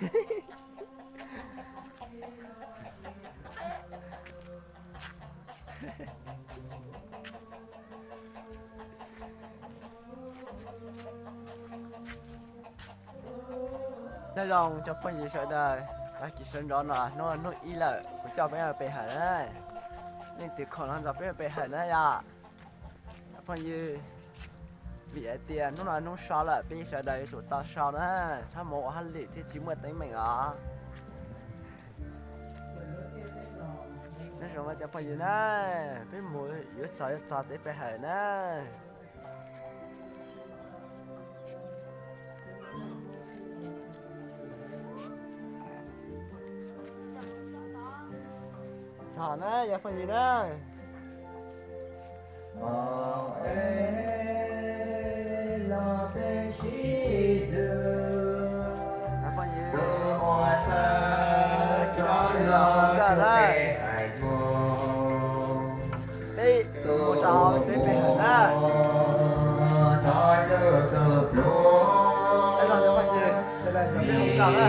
Nyob zoo cov phooj ywg sawv daws, tag kis sawv ntxov no hnub hnub ib lawm kuv coj peb mus pe hawm na. Leej twg khoom los nrog peb mus pe hawm na yom. Cov phooj ywg, vim hais tias hnub no hnub so lawm peb sawv daws yuav tsum tau so na, txhob mus ua hauj lwm thiab tsis muaj teeb meem os. Nyob zoo cov phooj ywg na, peb mus yuav txog yuav txog teb pe hawm na. Txog na cov phooj ywg na. Peb mus rau hauv tsev pe hawm na. Peb los cov phooj ywg, sawv daws nrog peb mus na.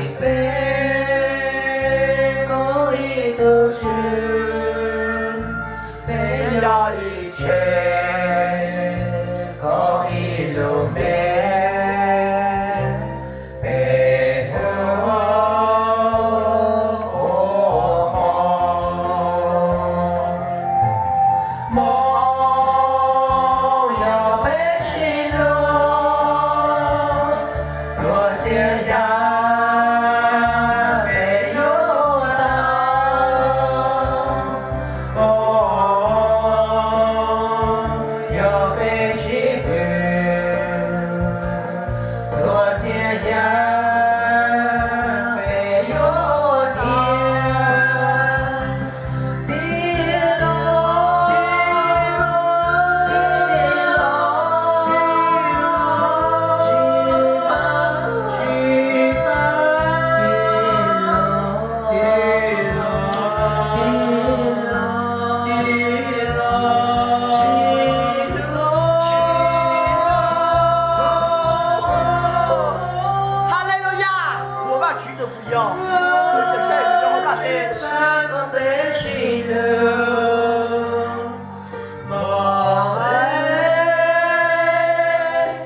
Peb yog ib tse, koj ib lub npe, peb hu ua Hmoob. Hmoob yog peb sib hlub, txhua txhia yam peb yuav tau. Yog peb sib pw, txhua txhia yam peb yuav tiav. Tij laug, tij laug, tsis pab, tsis pab, tij laug, tij laug, tij laug, tij laug, tsis pab. Haleluyas, ua Vajtswv tus pub yog, tus cawm seej tus yog ua Vajtswv. Hmoob,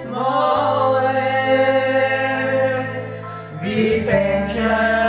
Hmoob, vim peb ntseeg